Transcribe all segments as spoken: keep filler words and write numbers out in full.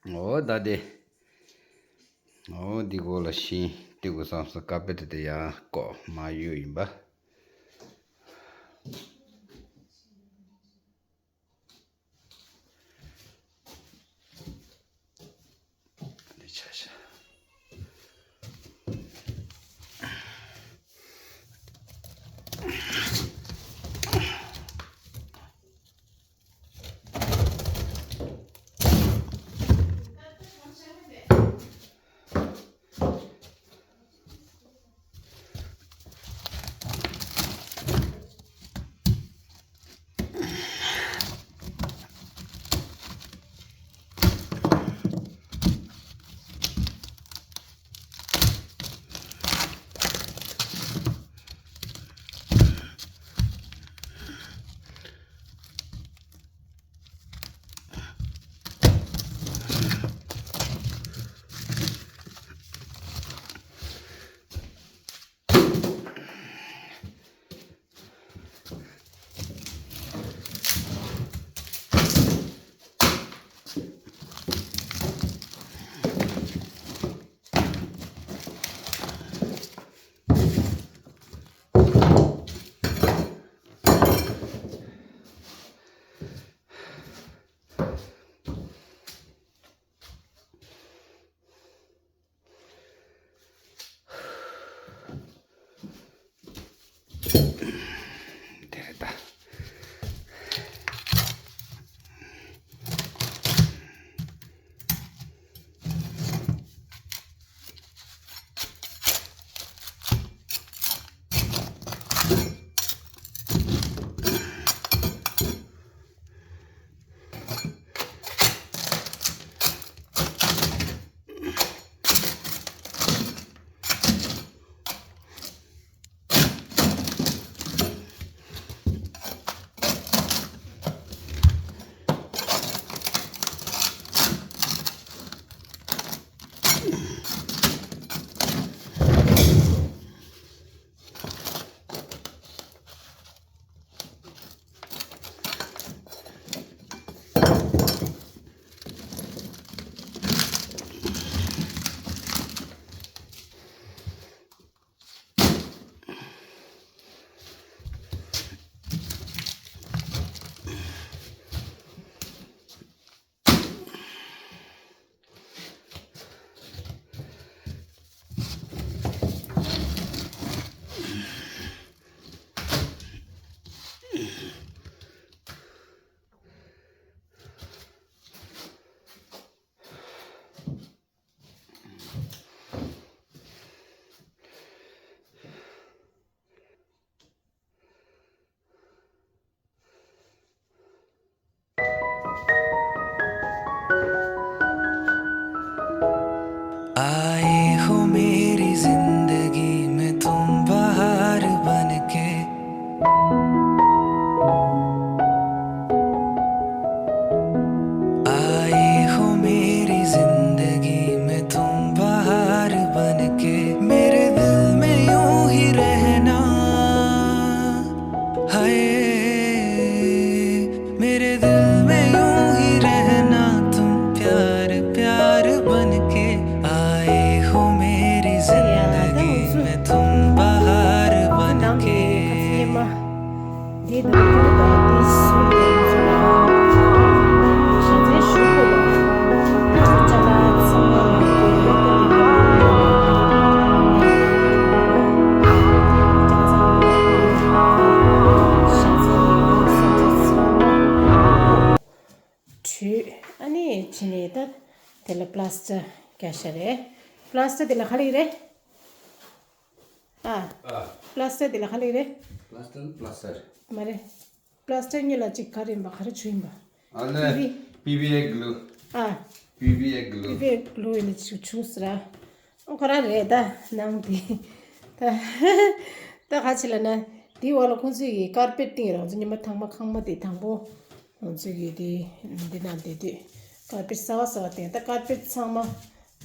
འོ་ད་དེ། འོ་འདི་གོ་ལ་ཤིང་ཏི་གུ་སམ་སི་ཀ་པེ་ཏི་དེ་ཡང་ཀོ་མ་ཡུ་ཡིན་པ། འདི་ཆ་ཤ། དེ་རེད་ད། आए हो मेरी जिंदगी में तुम बहार बन के, आए हो मेरी जिंदगी में तुम बहार बन के, मेरे दिल में यूं ही रहना। हाय, मेरे दिल में यूं ही रहना तुम, प्यार प्यार बन के आए हो मेरी जिंदगी में तुम बहार बन के। འདི་ནང་དུ་ད་འདི་ཞིག་གཞི་རྩའི་ཞུ་དགོས་པ། ཅ་ལག་ཚང་མ་ལ་དགོས་ཡོད་པ་འདི་ལ། དྲུད། ཨ་ནི་ཕྱི་ནས་ད་དེ་ལ་པླ་སི་ཊར་རྒྱག་ཤ་རེད། པླ་སི་ཊར་དེ་ལ་ག་རེ་རེད། ཨ། ཨ། པླ་སི་ཊར་དེ་ལ་ག་རེ་རེད། པླ་སི་ཊར་པླ་སི་ཊར། མ་རེད། པླ་སི་ཊར་གཉིས་ལ་གཅིག་ག་རེ་ཡིན་པ་ག་རེ་བྱུང་ཡིན་པ། ཨ་ལས། པི་བི་ཨེ་གླུ། ཨ། པི་བི་ཨེ་གླུ། པི་བི་ཨེ་གླུ་ཡིན་ནི་ཅིག་བྱུང་ཟེར་ར། ཨོ་ཁོ་རང་རེད་ད་ནང་དེ། ད་ད་ག་ཅི་ལ་ན་དེའི་འོག་ལ་ཁོང་ཚོས་ཀྱི་ཀར་པེཊ་བཏིང་རང་ཚོ་ཉི་མ་ཐང་མ་ཁང་མ་དེ་དང་པོ་ཁོང་ཚོས་ཀྱི་དེ་འདི་ན་བསྡད་དུས་ཀར་པེཊ་གསར་བ་གསར་བ་བཏིང་། ད་ཀར་པེཊ་ཚང་མ་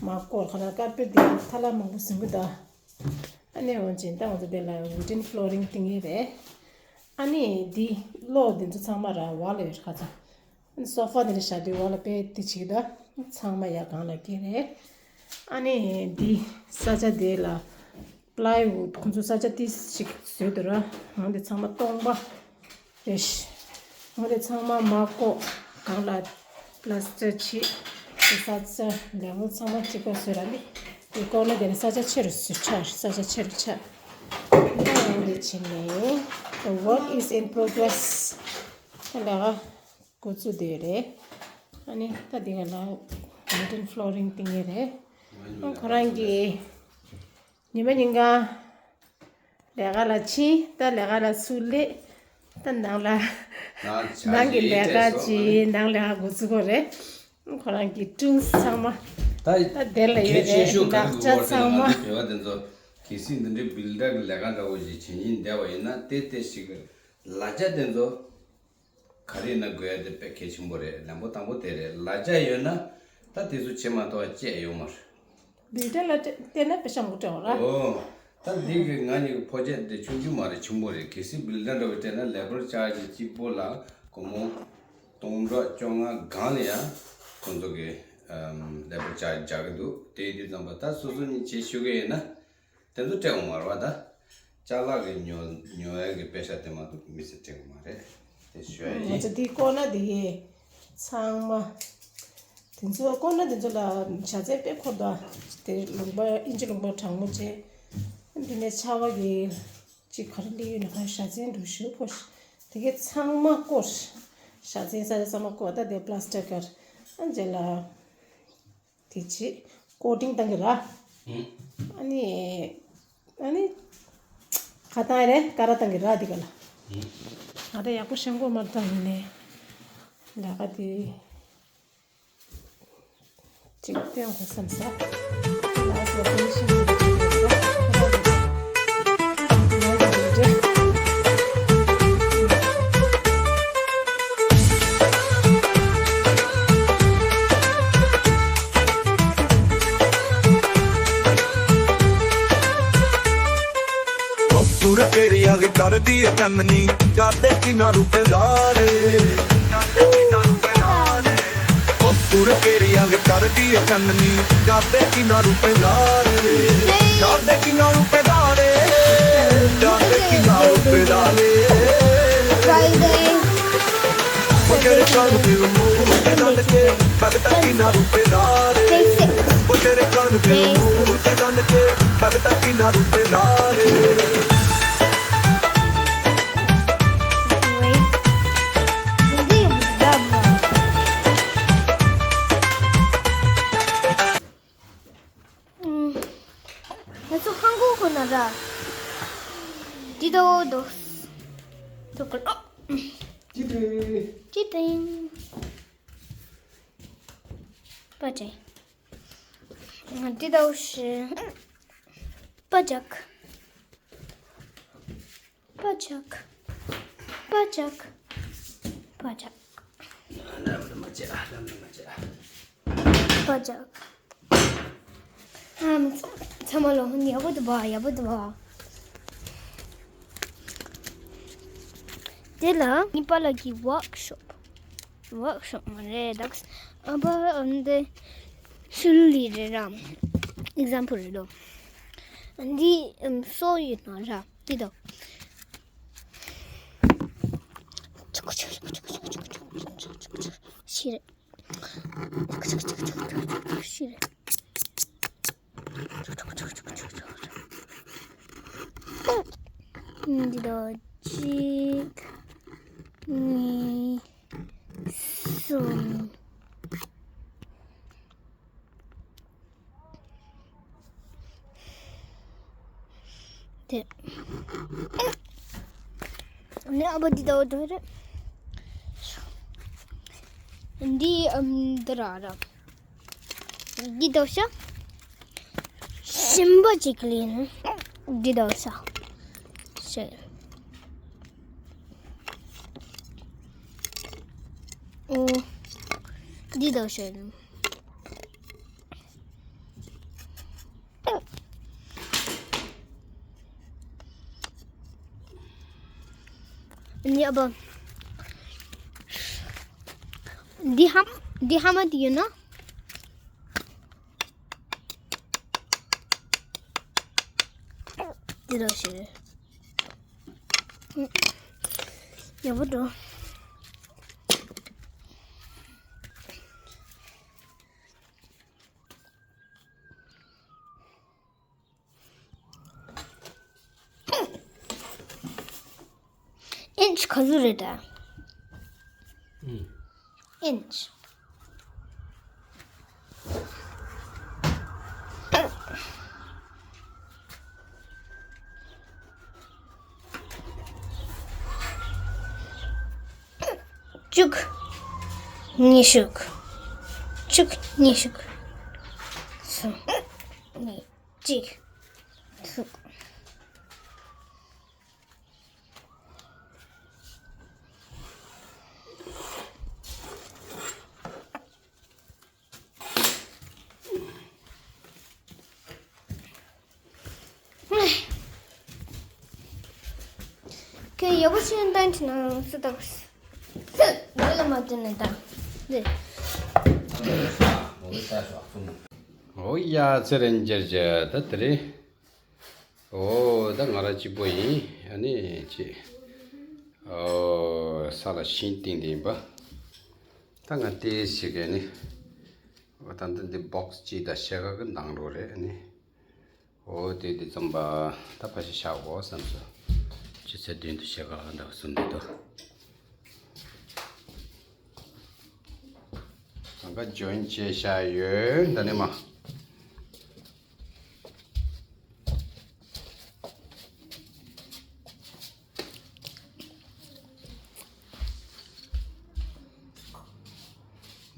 མ་བསྐོར་ཁ་ན་ཀར་པེཊ་དེ་ཐ་ལ་མང་པོ་ཟིན་གི་ད། ཨ་ནི་འོན་ཅིང་ད་འོ་ད་དེ་ལ་ཝུ་ཌེན་ཕློ་རིང་བཏིང་ངེས་རེད། ཨ་ནི་འདི་གློག་འདི་ཚོ་ཚང་མ་ར་འོག་ལ་ཡོད་རེད་ཁ་ཚ། ཨ་ནི་སོ་ཕ་འདི་ལ་བཞག་དུས་འོག་ལ་དཔེ་དེ་བྱེད་ཀྱི་ད། ཚང་མ་ཡ་གང་ལ་སྐྱེ་རེད། ཨ་ནི་འདི་ས་ཆ་དེ་ལ་པླའི་ཝུཌ་ཁོང་ཚོ་ས་ཆ་ཏིས་ཞིག་བཟོས་འདུག་ར། འོ་འདི་ཚང་མ་སྟོང་པ་རེད། འོ་འདི་ཚང་མ་མ་བཀོག་གང་ལ་པ་ལ་སི་ཊར་བྱེད། དེ་ས་ཆ་ལེ་ཝལ་ཚང་མ་གཅིག་པ་བཟོས་ར། ནི་དེ་བཀོག་ན་དེ་ནི་ས་ཆ་ཆེ་རུ་སུ་ཆགས། ས་ཆ་ཆེ་རུ་ཆགས། འོ་འདི་བྱེད་ནས། The work is in progress. ད་ལས་ཀ་འགོ་བཙུགས་བསྡད་རེད། ཨ་ནི་ད་འདི་ག་ལ་wooden flooring བཏིང་ཡས་རེད། ཨ་ཁོ་རང་གིས་ཉི་མ་ཉིན་གང་ལས་ཀ་ལ་ཕྱིན། ད་ལས་ཀ་ལ་ཚུར་སླེབས། ད་ནང་ལ་ནང་གི་ལས་ཀ་བྱེད། ནང་ལས་ཀ་འགོ་བཙུགས་དགོས་རེད། ཁོ་རང་གི་ཊུལ་སི་ཚང་མ་ད་དེ་ལ་ཡོད་རེད། ལག་ཆ་ཚང་མ། བོད་པ་དེ་ཚོ་གལ་སྲིད་འདི་འདྲའི་བིལ་ཌར་གྱི་ལས་ཀ་འདྲ་བོ་ཞིག་བྱེད་སྙིང་འདོད་པ་ཡིན་ན། དེ་དེ་ཞིག་གི་ལག་ཆ་དེ་ཚོ་ག་རེ་ཡིན་ན་དགོས་ཡ་དེ་དཔེ་གལ་ཆེན་པོ་རེད། ལན་པོ་དང་པོ་དེ་རེད། ལག་ཆ་ཡོད་ན་ད་དེ་ཚོ་བྱེད་མ་ཐུབ་པ་ཅི་ཡང་ཡོད་མ་རེད། བིལ་ཌར་ལ་བལྟས་ན་དཔེ་ཆ་མགོ་སྤྲད་འོང་ར། ཨོ། ད་འདི་གི་ང་གཉིས་ཀྱི་པོ་ཇེག་དེ་ཆུང་ཆུང་མ་རེད། ཆེན་པོ་རེད། གལ་སྲིད་བིལ་ཌར་འདྲ་བོ་སྤྲད་ན་ལེ་བར་ཅཱར་ཇི་གཅིག་པོ་ལ་སྒོར་མོ་སྟོང་ཕྲག་བཅོ་ལྔ་སྒང་ལ་ཡང་ཁོང་ཚོ་གི་ལེ་བར་ཅཱར་ཇི་རྒྱག་གི་འདུག་དེ་ཡིན་དུས་ཙམ་པ་ད་སོ་སོ་གཉིས་བྱེད་ཤེས་ཀྱི་ཡིན་ན། དེ་ཚོ་སྤྲད་འོང་མ་རེད་པ། ད་ཅ་ལག་གི་ཉོ་ཉོ་ཡ་གི་པེ་ཤ་དེ་མ་གཏོགས་མི་སེར་སྤྲད་འོང་མ་རེད། དེ་ཞུ་ཡ་ཡིན། ང་ཚོ་འདི་བཀོག་ན་དེ་ཚང་མ། དེ་ཚོ་བཀོག་ན་དེ་ཚོ་ལ་བྱ་ཚན་དཔེ་འཁོར་འདུག་དེ་ལུང་པ་ཨིན་ཇི་ལུང་པ་གྲང་མོ་བྱས། འདི་ནས་ཆར་པ་གི་ཅིག་ག་རེ་སླེབས་ཡོད་ན་ག་བྱ་ཚན་འདུག་ཞུ་ཕོ། དེ་གས་ཚང་མ་བཀོག་བྱ་ཚན་ས་ཆ་ཚང་མ་བཀོག་ད་དེ་པ་ལ་སི་ཊིག་གར་ཨ་རྗེས་ལ། དེ་བྱེད། ཀོ་ཊིང་བཏང་གི་ར། ཨ་ནི། ཨ་ནི། ཁ་བཏང་རེད། ཀ་ར་བཏང་གི་ར་དེ་ག་ལ། ང་ད་ཡག་པོ་ཤེས་གོ་མ་བཏང་ནས། ལས་ཀ་དེ། ཅིག་སྟོན་དགོས་བསམ་ས། ལ་ཟེར་ཕི་ནི་ཤིང་། Osura quería gritar diez canni, ya te quina rupe dare. Osura quería gritar diez canni, ya te quina rupe dare. Ya te quina rupe dare. Ya te quina rupe dare. Friday. ང་ཚོ་ཧང་གོ་ཁོ་ན་ར། དེ་དོ་དོ། དོ་ཀོ་ལོ། ཅི་ཏིང་། ཅི་ཏིང་། པ་ཅེ། དེ་དོ་ཤི། པ་ཅག་པ་ཅག་པ་ཅག་པ་ཅག་ལམ་ལ་མ་བྱེད། ལམ་ལ་མ་བྱེད། པ་ཅག་ཨམ། ཚ་མ་ལོ། ཡག་པོ་འདུག་པ། ཡག་པོ་འདུག་པ། དེ་ལ་ནི་པཱ་ལགས་ཀྱི་ཝོག་ཤོབ། ཝོག་ཤོབ་མ་རེད། ད་ཨ་པ་འདི་ཤུལ་ལི་རེད་ར། ཨེག་ཛམ་པལ་རེད་དོ། འདི་ཨམ་སོ་ཡོད་ན་ར། འདི་དོ། ཤི་རེད། འདི་དང་གཅིག་གཉིས། གསུམ། དེ། ནི་ཨ་བ་འདི་དང་འདི་རེད། འདི་ཨམ་འདི་ར་ར། འདི་དང་ཤ། ཞིམ་པ་ཅིག་ལེན། འདི་དང་ཤ། ཤ། ཨོ། འདི་དང་ཤ། ནི་ཨ་བ། འདི་ཧམ། འདི་ཧམ་འདི་ཡོད་ན། འདི་འདྲ་ཞིག་རེད། ཡག་པོ་འགྲོ། ཨིན་ཅི་ག་ཚོད་རེད་ད། ཨིན་ཅི། བཅུ། ཉི་ཤུ། བཅུ། ཉི་ཤུ། གསུམ། གཉིས། གཅིག་གཟུགས། ཁྱོད་ཡག་པོ་ཞིག་བཏང་ཆེ་ན་སུ་དག་སུ་འདི་ལ་མ་བསྟན་ནས་ད་འདི། འོ་ཡ་ཚེ་རིང་རྒྱལ་རྒྱལ་ད་དེ་རེད། འོ་ད་ང་རང་གཅིག་པོ་ཡིན། ཨ་ནི་ཅི། འོ་ས་ལ་ཤིང་བཏིང་དེ་ཡིན་པ། ད་ང་ལྟས་ཞིག་གི་ནི། འོ་ད་འདི་འདི་བོག་སི་གཅིག་དང་ཤེལ་ཁ་གི་ནང་རོ་རེད་ཨ་ནི། འོ་དེ་དེ་ཙམ་པ། ད་ཕ་ཞིག་བཞག་གོ་བསམ་སོང་། ཆུ་ཚོད་བདུན་དུ་ཤེལ་ཁ་གི་འདུག་གསུམ་དུ་འདུག་ད་ག་ཇོ་ཡིན་བྱས་བཞག་ཡོད་འདི་ནི་མ།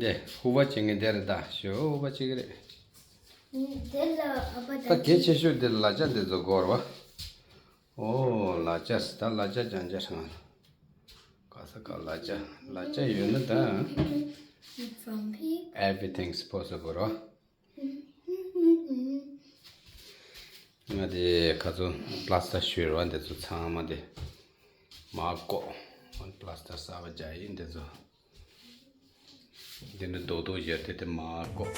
དེ་ཧུ་བ་བྱེད་ངེས་དེ་རེད་ད་ཞོ་ཧུ་བ་བྱེད་ཀྱི་རེད། དེ་ལ་ཨ་ཕ་ད་གལ་ཆེ་ཤོས་དེ་ལ་ལ་ཅག་འདི་ཚོ་དགོས་རེད་བ། ཨོ་ལ་ཅག་ད་ལ་ཅག་ཅང་ཅག་སང་། ག་ས་ག་ལ་ཅག་ལ་ཅག་ཡོད་ན་ད། From here. Everything's possible རོ། ང་དེ་ཁ་ཚོ་པླ་སྟར་ཞུས་རོ་འདི་ཚོ་ཚང་མ་དེ་མ་བཀོག་པླ་སྟར་གསར་པ་རྒྱག་ཡིན་འདི་ཚོ། འདི་ནི་རྡོག་རྡོག་བཞག་དེ་དེ་མ་བཀོག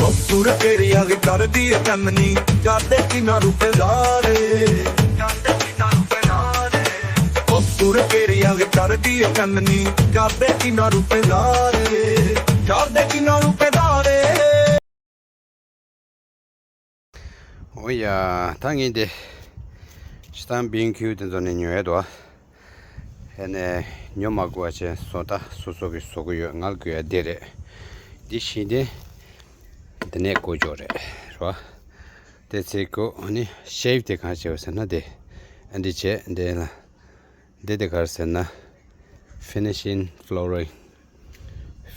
खूबसूरत तेरी आगे कर दिए चांदनी, जाते किना रुपे जा रे। खूबसूरत तेरी आगे कर दिए चांदनी, जाते किना रुपे जा रे। जाते किना रुपे जा रे। འོ་ཡ། ད་ངས་འདི་ཤི་ཏང་བིང་ཁྱུ་དེ་ཚོ་ནས་ཉོས་ཡོད་དོ། ཨ་ནས་ཉོ་མ་དགོས་པ་བྱས་བཟོ་ལྟ་སོ་སོ་གིས་བཟོ་གི་ཡོད། ང་ལ་དགོས་ཡ་འདི་རེད། འདི་ཤེས་ཏེ་འདི་ནས་བཀོལ་ཆོག་རེད་རོ། དེ་ཚེ་ཀོ་ཨ་ནི་ཤེབ་དེ་གང་བྱས་པ་ཟེར་ན་དེ་ཨ་འདི་བྱས་འདི་ལ། འདི་དེ་ག་རེ་ཟེར་ན། Finishing flooring།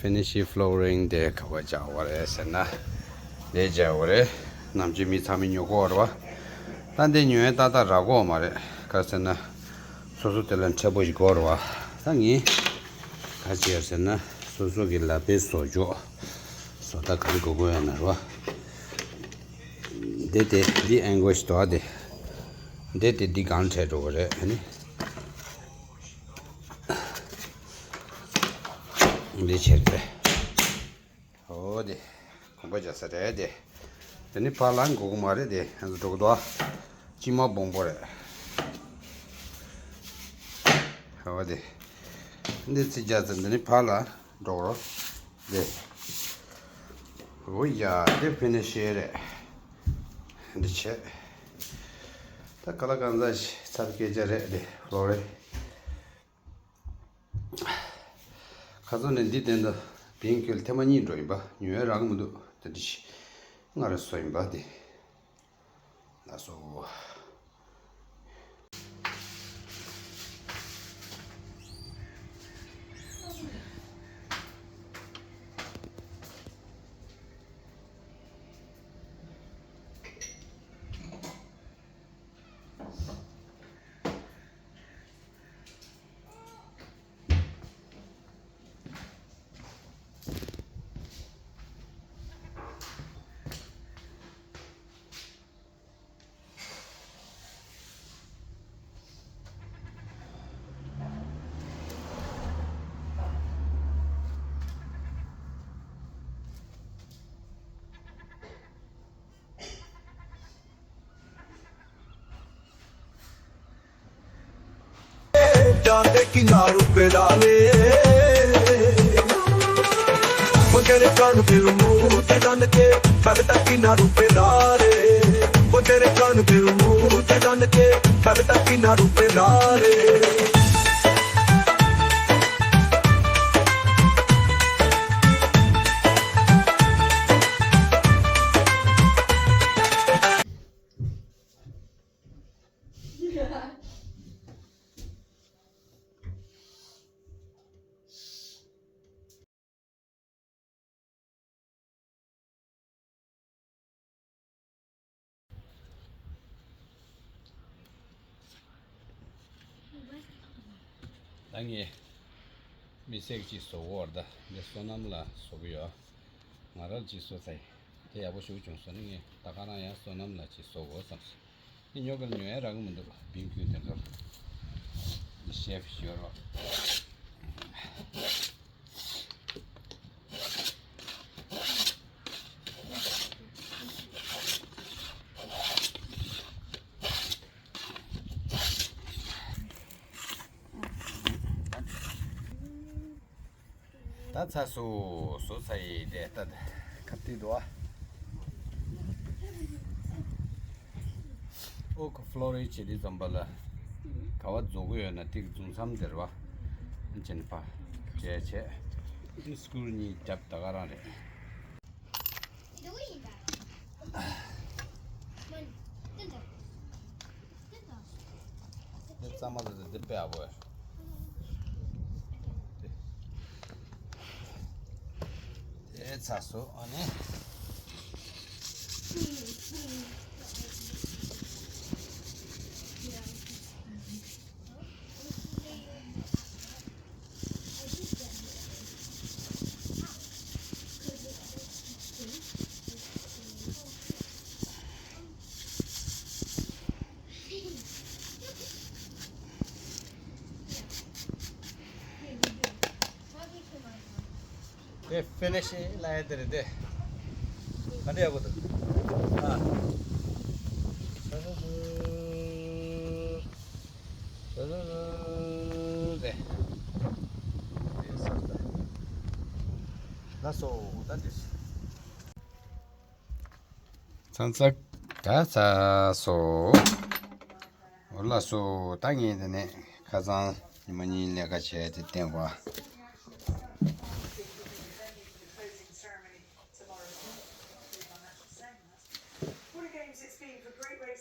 Finishing flooring དེ་ག་པར་རྒྱག་པ་རེད་ཟེར་ན། འདི་རྒྱག་པ་རེད། ནམ་རྒྱུན་མི་ཚང་མས་ཉོ་གི་ཡོད་རེད་བ། ད་འདི་ཉོས་ཏག་ཏག་རག་གི་ཡོད་མ་རེད། ག་རེ་ཟེར་ན། སོ་སོ་དེ་ལ་འཕྲལ་པོ་ཞིག་དགོས་རེད་བ། ད་ངས་ག་རེ་བྱས་ཟེར་ན། སོ་སོ་གི་ལག་པའི་བཟོ་ལྕོག་བཟོ་ལྟ་ག་རེ་དགོས་དགོས་ཡོད་ན་རེད་བ། འདི་དེ་འདི་ཨེང་གོ་ཤི་དོ་དེ། འདི་དེ་འདི་གང་འཕྲད་འགྲོ་གི་རེད་ཨ་ནི། འདི་ཕྱིར་ཏེ། འོ་དེ། གོམ་པ་རྒྱག་ས་རེད་དེ། དེ་ནི་ཕར་ལ་འགྲོ་གི་མ་རེད་དེ། ང་ཚོ་འགྲོ་གི་འདུག་ཨ། གཅིན་སྨན་སྦོམ་པོ་རེད། འོ་དེ། འདི་ཚིག་རྒྱག་ཚེ་འདི་ནི་ཕར་ལ་འགྲོ་གི་རེད་དེ། འོ་ཡ། དེ་ཕི་ནི་ཤི་རེད། འདི་བྱས། ད་ག་ལ་གང་ཟག་ཞིག་ཚར་སྐད་ཆ་རེད་དེ་ལོ་རེད། ཁ་སང་ནས་འདི་དེ་འདྲ་བིང་ཁྱུ་ཐེངས་མ་གཉིས་འགྲོ་ཡིན་པ། ཉོ་ཡ་རག་གི་མི་འདུག་དེ་འདྲ་ཞིག་ང་རང་བཟོ་ཡིན་པ་དེ། ལགས་སོ། Dante kinaru pedale. Bojere kanu bilu mu te dante ke, paveta kinaru pedale. Bojere kanu bilu mu te dante ke, paveta kinaru pedale. ད་ངས་མི་སེར་གཅིག་བཟོ་གི་ཡོད་རེད། ད་འདི་སོ་ནམ་ལ་བཟོ་གི་ཡོད། ང་རང་གཅིག་བཟོ་ཚར་ཡིན། དེ་ཡག་པོ་ཞེ་པོ་བྱུང་སོང་ནས་ངས་ད་ག་རང་ཡང་སོ་ནམ་ལ་གཅིག་བཟོ་དགོས་བསམ་སོང་། འདི་ཉོ་གི་ཉོ་ཡ་རག་གི་མི་འདུག་བིང་ཁུལ་དེ་ཚོར། འདི་ཤེབ་ཡོད་རོགས། ད་ཚ་སུ་སུ་ཚ་ཡི་དེ་ད་ཁ་ཏི་དུ་ཨ། ཨོ་ཁོ་ཕློ་རི་ཆེ་དེ་ཙམ་པ་ལ་ག་བ་རྫོགས་གི་ཡོད་ན་ཏིག་རྫུན་མཚམས་དེར་བ་ཅན་པ་བྱས་བྱས་སྐུར་གཉིས་རྒྱབ་ད་ག་རང་རེད། འདི་གཙང་མ་དེ་འདི་དཔེ་ཡག་པོ་ཡོད། དེ་ཚ་སོ་ཨ་ནི། དེ་ཕི་ནི་ཤིང་ལ་ཡ་དེ་རེད་དེ། ག་འདྲ་ཡག་པོ་འདུག་ཨ། ད་ད་ད། ད་ད་ད་དེ། དེ་ས་ད། ལགས་སོ་ད་དེ། ཚང་ཚ་ག་ཚ་སོ། འོ་ལགས་སོ་ད་ངས་དེ་ནས་ཁ་སང་ཉི་མ་གཉིས་ལས་ཀ་བྱས་དེ་བསྟན་པ།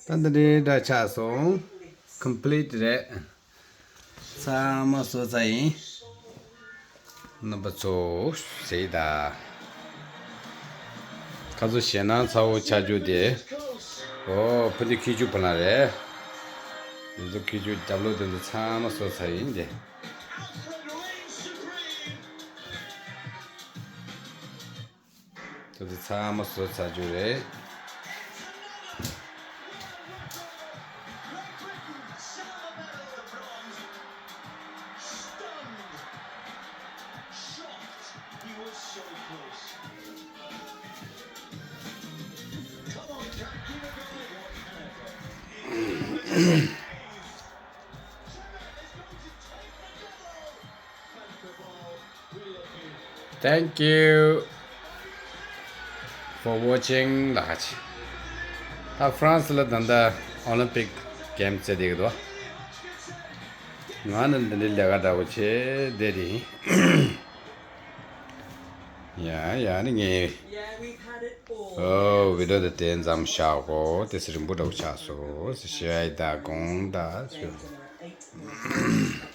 ད་འདི་འདྲའི་འདྲ་ཆགས་སོང་། ཀོམ་པི་ལིཊ་རེད། ཚང་མ་བཟོ་ཚར་ཡིན། རྣམ་པ་ཚོ་གཟིགས་དང་། ཁ་ཚོ་ཞེད་སྣང་ཚ་བོ་ཆགས་རྒྱུ་དེ། ཨོ་ཕུ་འདི་ཁྱི་ཆུ་བུ་ལ་རེད། འདི་ཚོ་ཁྱི་ཆུ་རྒྱབ་ལོགས་དེ་ཚོ་ཚང་མ་བཟོ་ཚར་ཡིན་དེ། དེ་ཚོ་ཚང་མ་བཟོ་ཚར་རྒྱུ་རེད། Thank you for watching. ལ་ཁ་ཆེ། ད་ཧྥ་རན་སི་ལ་ད་ལྟ་ཨོ་ལིམ་པིག་གེམ་རྩེ་བསྡད་ཀྱི་འདུག་ང་ནི་འདི་འདྲའི་ལས་ཀ་འདྲ་བོ་བྱས་བསྡད་དེ་ཡིན། ཡ་ཡ་ནི་ངས་ཨོ་བི་ཌི་ཡོ་དེ་དེ་མཚམས་བཞག་གོ་དེ་སི་རིང་པོ་འདྲ་བོ་ཆགས་སོང་ཟེར་ཞུ་ཡ་ཡི་ད་དགོངས་དག་ཞུ།